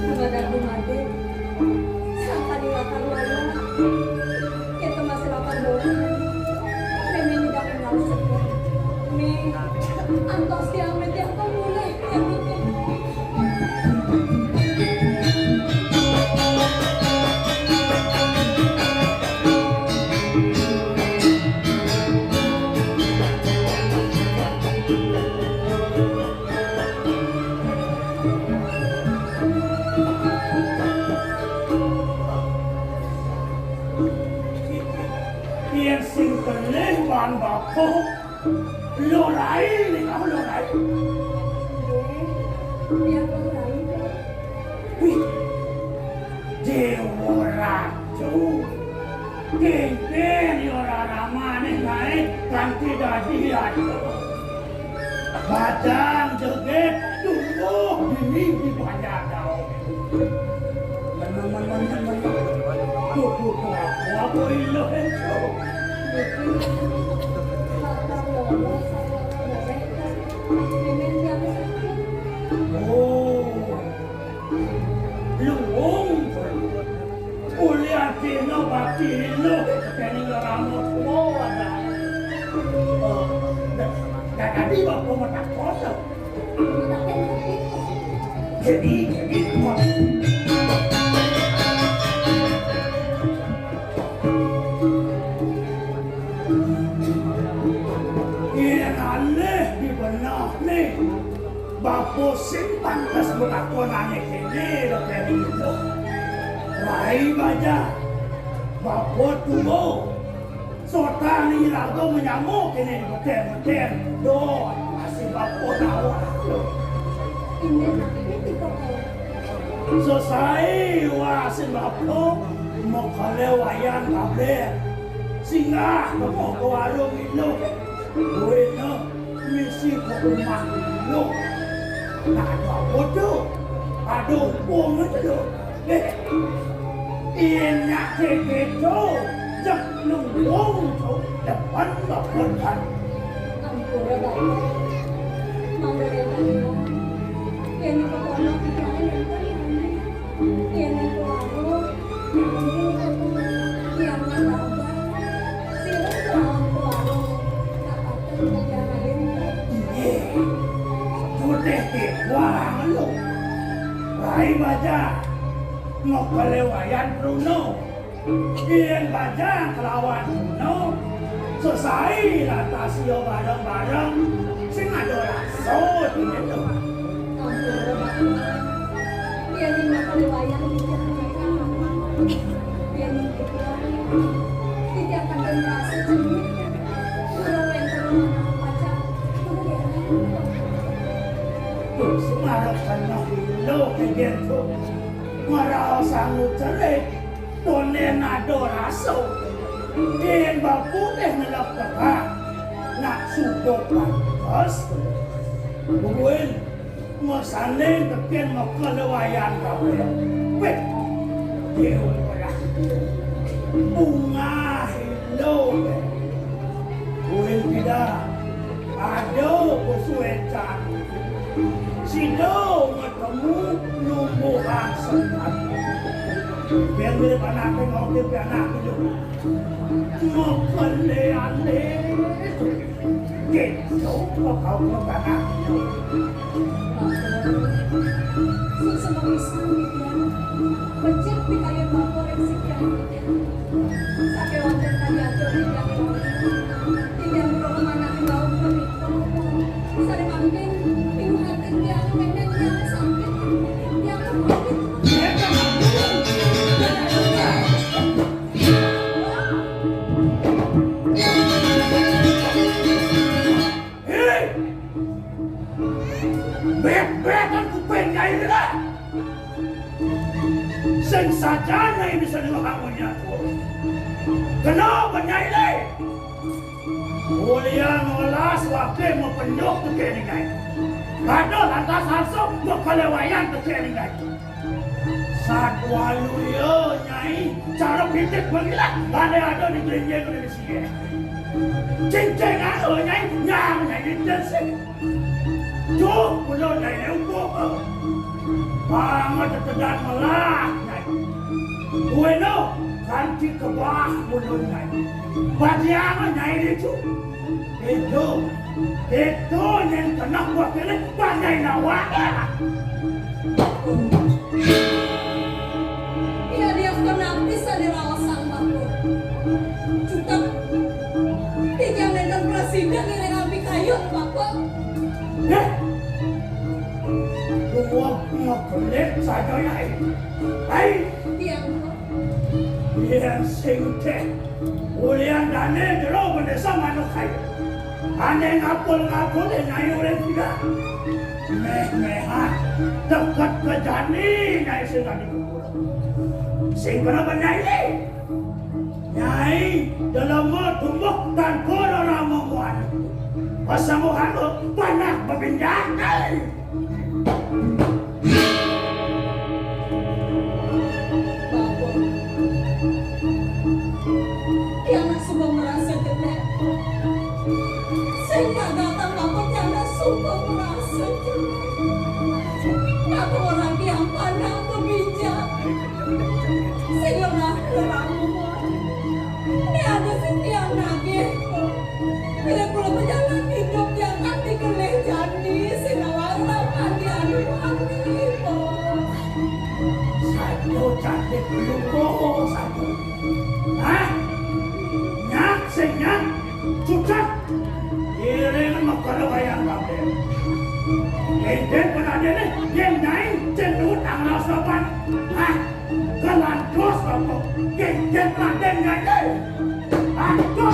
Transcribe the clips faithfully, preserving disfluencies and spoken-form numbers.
Dumadak-dumadik, sangkan iwak karuaya. Kita masih lapar banget. Memang tidak kenal seger. Nih, antos tiang, tiang tuh mulai. Yén sing kelih baan bapa, Luh Rai, ning Luh Rai. Nggih, tiyang Luh Rai, Pak. Wih, Déwa Ratu. Kénkén ya ora ramané ngaé kanthi dadi ratu. Bajang jegég tuwuh dini di Banjar Daun. Men, men, men, men, men, men. Tuh, tuh, tuh, apa, apa iluh itu? Oh. Luung. Uli adina bakti lho, dening Rama tuwa wadah. Eh, da-, da-, dadi bapa matakon lho. Jadi, jadi, yén alih dibenehne. Bapa sing pantes matakonane kene, lho, kene lho. Rai Bajang, bapa tuwa. Sotane iraga menyama kene meten-meten. Do, masih bapa nawar, lho. Inggih, niki tiga kali. Sesae wasin bapa, mekale Wayan Kabler. Singgah temu ke warung itu. Duitnya misi ke rumah lu. Nah, ada apa tu? Ada umpung itu tu. Eh, enak begitu. Jek nunggu tu. Depan depan. Ampura, Bapak. Mangga rena. Yen kepono pikiran enten. Yen ning warung, ning ngendi aku, tiang nang abang, sira kelawan ke warung, tak patut ngejarain. Inggih, putih tiwang lu. Rai Bajang, mekale Wayan Bruno. Yen Bajang kelawan Bruno, sesai lantas ya bareng-bareng, sing ada rasa dene to. Ampun, Bapak. Yen ning bakal wayang titiang menika, yen ning titiang, titiang kanten rasa jenuh. Durung wénten manah pacang, durung wénten. Tuh, sing arep seneng dulu, kayak gitu. Ngraos sangu cerik. Tone nado raso. Yen bapa putih nelep terang. Nak subuh pantes. Buin, mesane teken mekelewayan kabeh. Weh, dia ora. Bunga hilo. Buin tidak. Aduh, kusuwe can. Sido Temu numbuhan setan. Yen mirip anake ngopi piye anak itu. Ngopele ane. Gitu, kok kau kok anak itu. Sing semengisan gitu ya. Becik di kayu bakar yang sekian. Sakewanten kaliatur ingkang rindu. Ingkang kula kemanaken wau punika. Sare mangkin, pinuhaken tiyang memet tiyang sampit. Tiyang pamit. Hei! Bet-betan kuping nyai ira. Sing sajan Nyai bisa nengah aku nyatu. Kena ba Nyai le. Ulian olas wake mapenjuk teke ni Nyai. Kada lantas arsa makalewayan teke ni Nyai. Satua luya Nyai cara pitik mangilat ane ada di glinjing di sini. Cincin ada Nyai, nyang Nyai di sini. Duh, kula Nyai upo. Banget tetedan melah, Nyai. Kueno, kanti kebah kula Nyai. Badiang Nyai ditu. Itu, itu yang kena buat kene pandai nawak. Iya, dia kena bisa diraos sang bakul. Cukup. Tiga meter presiden ini ngambil kayu, bakul. Eh, gua ngekelit saja ya. Hai. Iya, Mbok. Iya, sing teh. Ulian dane jero bendesa manuk hai. Ane ngapul-ngapul e Nyai urip tidak. Meh-mehan. Deket ke jani Nyai sing tadi kumpul. Sing kenapa Nyai? Nyai, dalam tumbuh dan korona memuan. Pasamuhan panak babinjang. Bapa, tiang suba marasa jenek. Sing kagatang bapa tiang suba marasa jenek. Napa orang tiang pandang bebijak? Sing lemah lerang umur. Ini ada sing tiang nagih. Bila kula pejalan hidup yang ati kelih jani, sing nawang rapan di anu ati, Bos. Satu cantik pelukung, satu. Hah? Nyak, sing nyak, cucak. Iringan makara wayang kabeh. Enten penadene, yen nyai, cendut anglas papan. Hah? Kelantos apa? Gigit Raden Gajah. Aduh.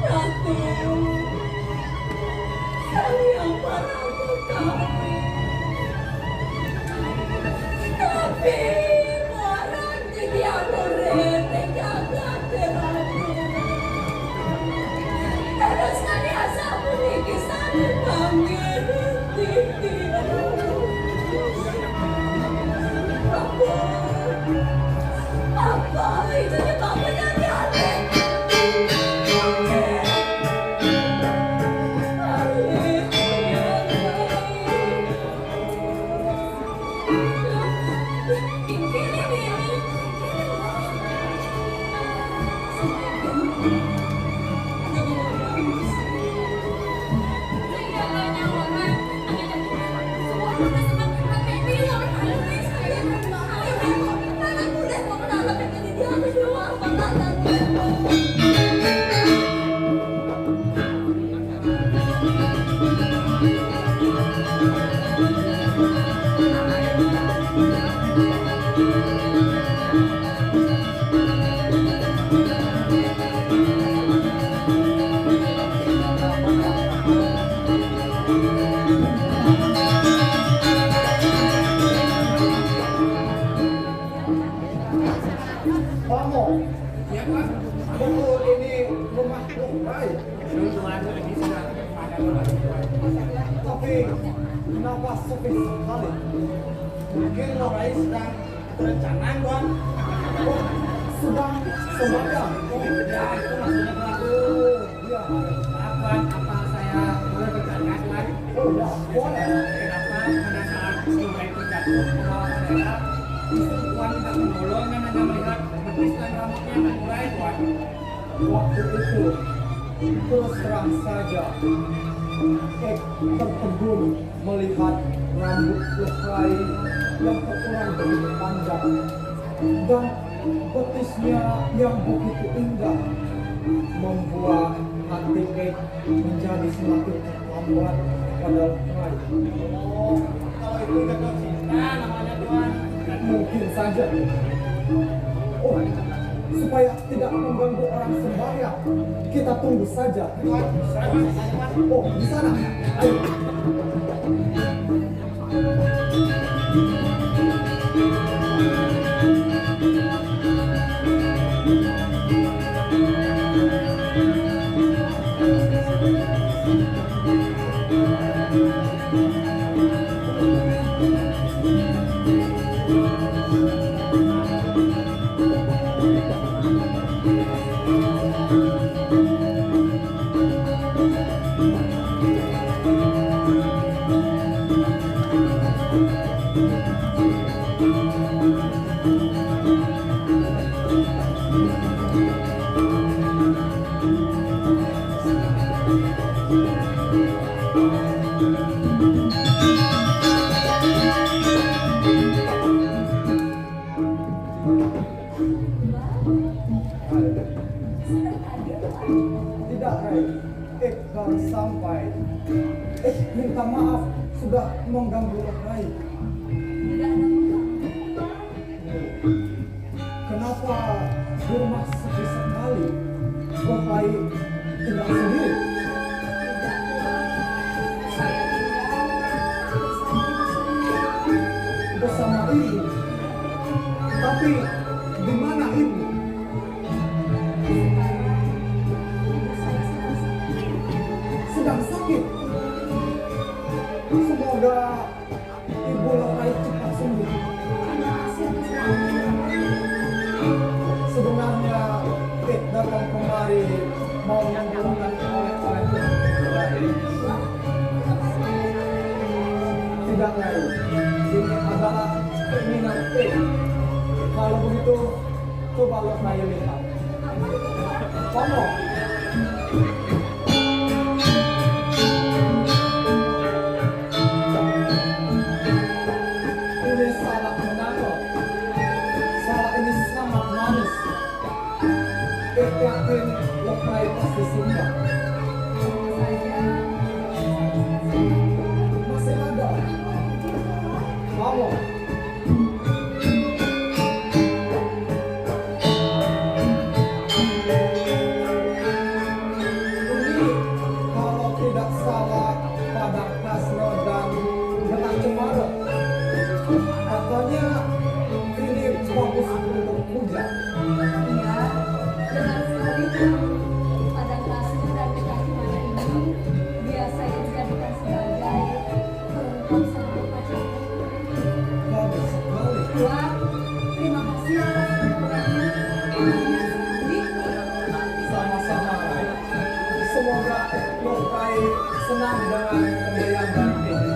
Ratu. Saliang parama kami. Tapi muaran jadi amure jagat teradu. Terus kali asal puniki sami panggil. Apa? Apa? Itu dia bapaknya Ate. Pamo, ya, Pak. Betul ini rumah Luhrai. Tapi kenapa sepi sekali? Mungkin Luhrai sedang berencana, Tuan. Oh, sedang sembahyang. Oh, ya, itu maksudnya, Tuan. Oh, iya. Maaf, Tuan. Apa saya boleh bertanya, Tuan? Oh, ya, boleh. Kenapa pada saat Luhrai terjatuh ke bawah saya, justru Tuan tidak menolong dan hanya melihat betis dan rambutnya mengurai, Tuan? Waktu itu, terus terang saja, Ek tertegun melihat rambut Lokrai yang terkurang begitu panjang dan betisnya yang begitu indah membuat hati Ek menjadi semakin tertambat pada Lokrai. Oh, kalau itu jatuh cinta namanya, Tuan. Mungkin saja. Oh, supaya tidak mengganggu orang sembahyang, kita tunggu saja. Oh, di sana. Ayo. Tidak, Rai. Eh, baru sampai. Eh, minta maaf sudah mengganggu, Rai. Tidak ada mengganggu, Pak. Kenapa di rumah sepi sekali? Rohai tinggal sendiri? Tidak, Tuan. Saya tinggal bersama ibu saya. Bersama ibu? Tapi di mana ibu? Sekarang ibu saya sedang sakit. Sedang sakit? Semoga Ibu Lokai cepat sembuh. Sebenarnya Tit datang kemari mau membawakan oleh-oleh. Tidak lain, ini adalah keinginan Tit. Kalau begitu, coba Lokai lihat. Kamu. Ini salak menangkap. Salak ini sangat manis. Eh, yakin Lokai pasti suka. Masih ada. Mama. Ini kalau tidak salah Padang Kasno dan Benang Cemara. Katanya ini bagus untuk hujan. Iya, benar sekali, Tuan. Padang Kasno dan Benang Cemara ini biasanya dijadikan sebagai pelengkap sama pacar. Bagus sekali. Tuan, terima kasih atas pelajarannya. Banyak sekali. Sama-sama. Semoga Lokai senang dengan pemberian dan ini.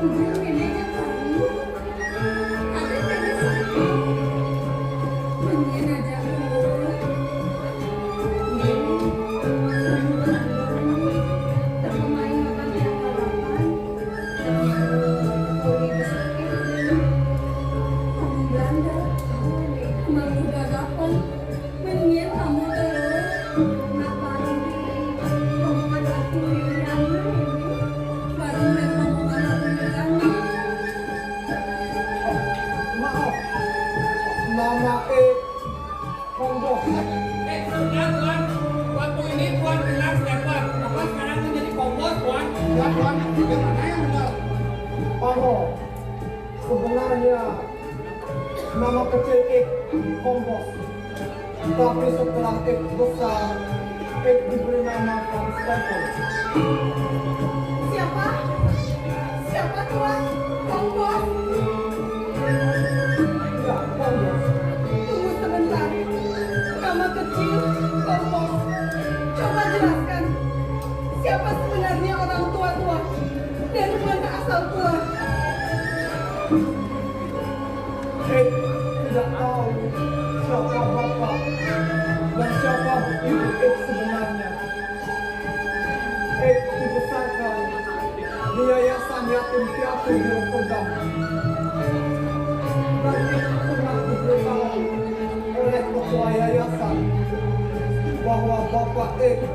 Udah, Nenek, jangan. Ada Nenek sakit. Mendingan aja dulu. Nenek, kamu tenang dulu. Terkemain makan tiap sarapan. Ternyata kalau ibu sakit, kamu belanda. Emang udah gampang. Mendingan kamu dulu. Kenapa ini? Kamu kan aku yang baru memang bukan aku yang Maaf, nama eh Konggo. Eh, sebentar, Tuan. Waktu ini Tuan bilang stepper. Kenapa sekarang menjadi Konggo, Tuan? Ya, Tuan. Bagaimana yang benar? Paham. Sebenarnya nama kecil Ip Kompos. Tapi setelah Ip besar, Ip diberi nama Van Stefan. Siapa? Siapa, Tuan? Kompos? Ya, Kompos. Tunggu sebentar. Nama kecil Kompos. Coba jelaskan. Siapa sebenarnya orang tua Tuan? Dari mana asal Tuan? Ed tidak tahu siapa bapak dan siapa ibu Ed sebenarnya. Ed dibesarkan di Yayasan Yatim Piatu di Rotterdam. Dan Ed pernah diberitahu oleh ketua yayasan bahwa bapak Ed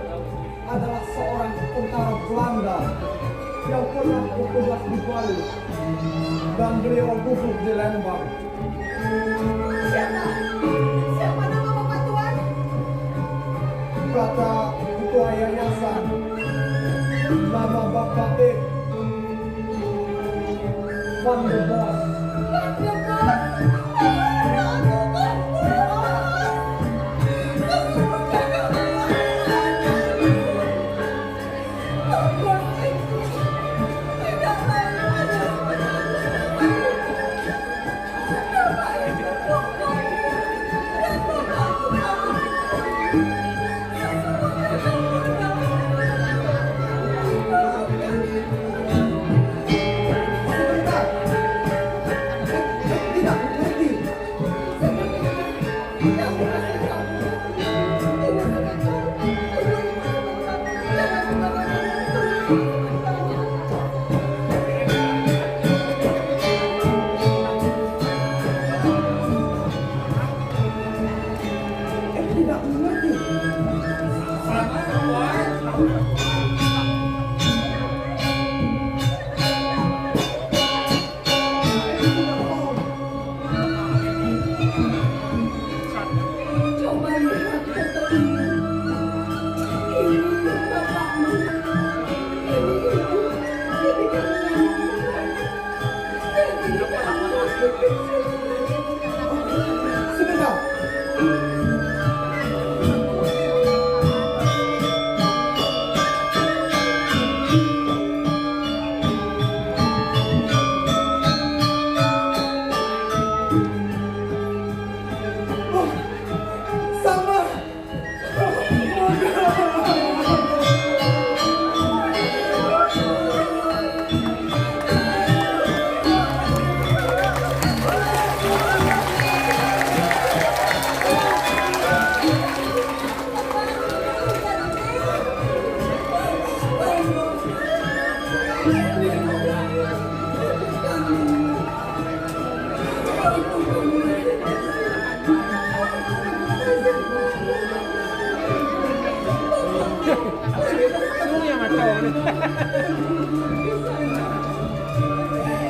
adalah seorang tentara Belanda yang pernah bertugas di Bali dan beliau gugur di Lembang. Siapa? Siapa nama Bapak Tuan? Kata ketua yayasan, nama Bapak Ed Van der Bos. Van der Bos.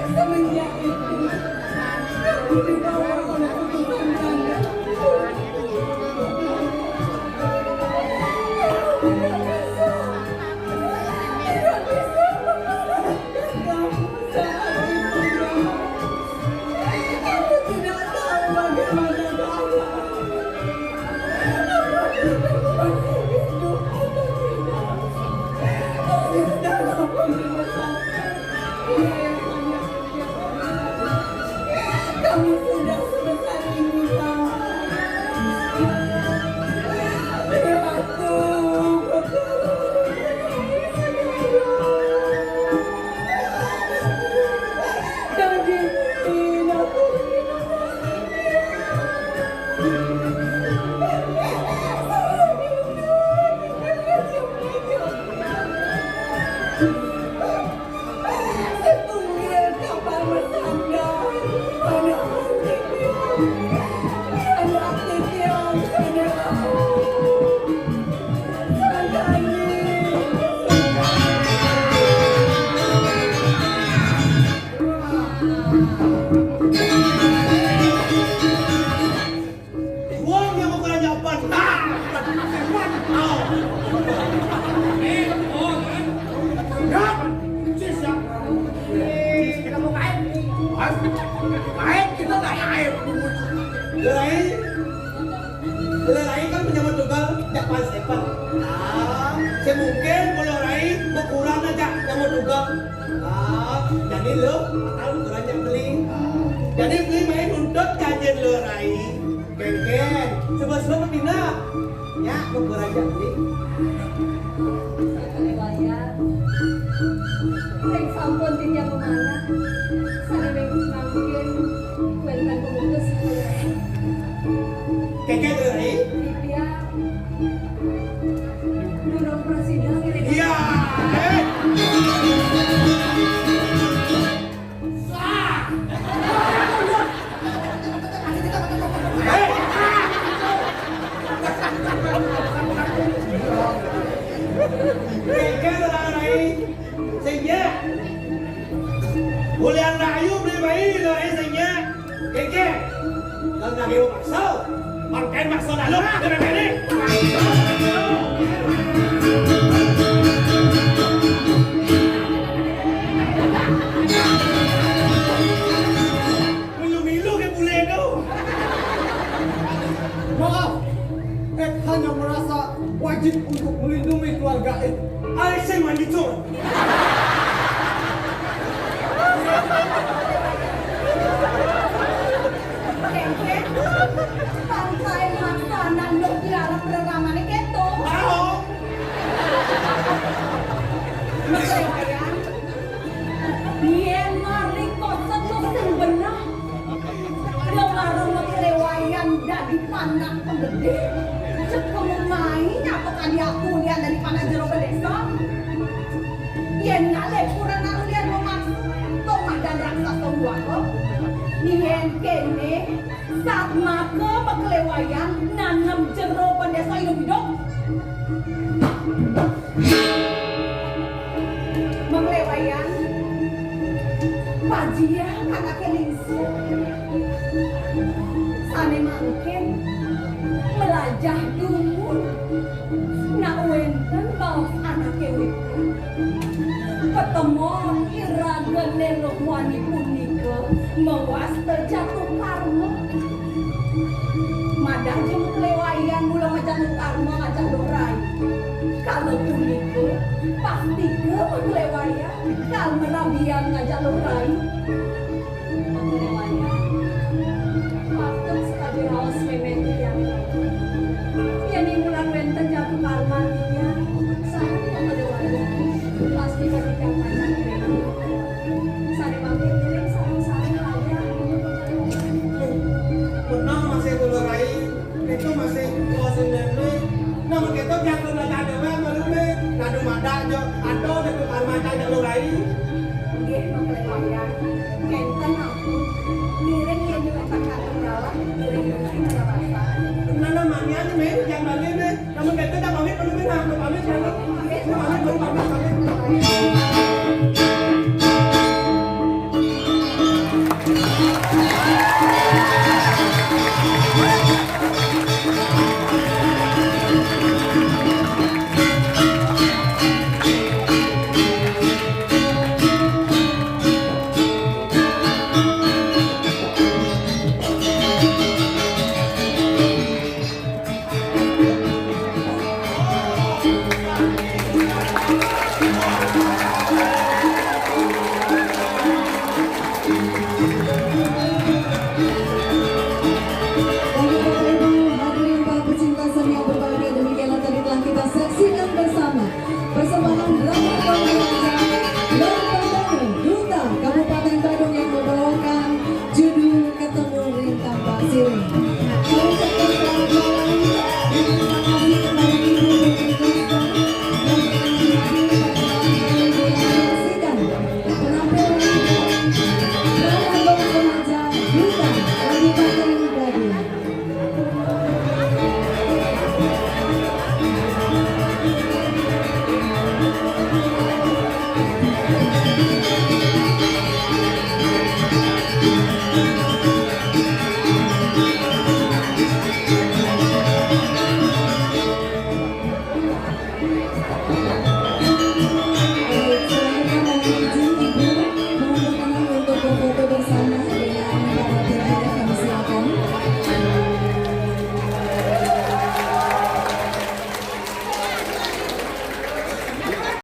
Semenjak itu, aku dibawa oleh keputusan ganda. Aku tidak bisa, tidak bisa memaafkan kamu saat itu, Bang. Aku tidak tahu bagaimana keadaan. Apakah kamu masih hidup atau tidak? Tapi sekarang aku menyesal. Iya, yang hanya kamu sudah sebesar ini, Bang. Ratu, Wong yang mau kerja apa? Nah, oh. Ya, sis ya. Kita mau kain. Kain kita nggak kain. Lerai, lerai kan punya tugal, jak pas sepan. Ah, semungkin kalau rai berkurang aja yang mau tugal. Ah, jadi lo tahu kurang jak beli. Ah, jadi beli main untuk jajan lo rai. Kéngkén, sebab-sebab pina. Nya, kukur aja, Bli. Satria Waya, ring sampun titiang memanah, sané mangkin wénten pamutus Nya. Ulian rayu beli bayi lo eh nya. Keke. Kalau lagi mau bakso, makan bakso lalu ah dengan ini. Milu-milu ke bule tu. Maaf, Ed hanya merasa wajib untuk melindungi keluarga Ed. Ai sing mandi tu. Kengkeng, pantai makanan lo diarep reramané kéto. Mau. Mas Wayan, yén mari kosek lo sing beneh. Yo karo Mas Wayan dadi panak penggedé. Cek kemu mai nyapa kadi aku lian dadi panak jero pedesa. Yén ngalih kurang karo lian memaksud, to madan raksasa uwaka. Yén kéné, satmaka maklewayan nanem jero pendesa idup-idup. Maklewayan, pajiang anaké lingsir. Sané mangkin, mlajah dumun. Nak wénten baos anaké wédang. Patemon iragané Luh Wani punika mawasta jatuh karma. Madah ja maklewayan mula majatuh karma ngajak Luh Rai. Kala punika, pastika maklewayan kal marabian ngajak Luh Rai. Maklewayan. Patut sekadi raos mémé titiang. Yén ing wulan wénten jatuh karma titiang, saha maklewayan? Pasti titiang pacang ngiring. Sané mangkin ngiring sareng-sareng kalian. Bener masih kula Rai. Itu masih kuasa nyanyi. Namun kita jangan ada malu nih. Nadu mata aja. Atau ada tukar mata ada lo Rai. Nggih, maklewayan. Kénten ampun. Ngiring yén diletakkan dalam, ngiring yén diletakkan. Nana manian nih, jangan balik nih. Namun kita tak pamit, pamit, pamit, pamit, pamit, pamit, pamit, pamit, pamit. Bapak, Ibu, hadirin para pecinta seni yang berbahagia, demikianlah tadi telah kita saksikan bersama persembahan drama Kampung Raja dan Bandar Duta Kabupaten Bandung yang membawakan judul Ketemu Ring Tanpa Sirih. Kami ucapkan selamat malam dan terima kasih kepada Ibu Gubernur yang telah hadir pada malam hari ini. Menyaksikan penampilan Ramadan Remaja Duta Kabupaten Bandung.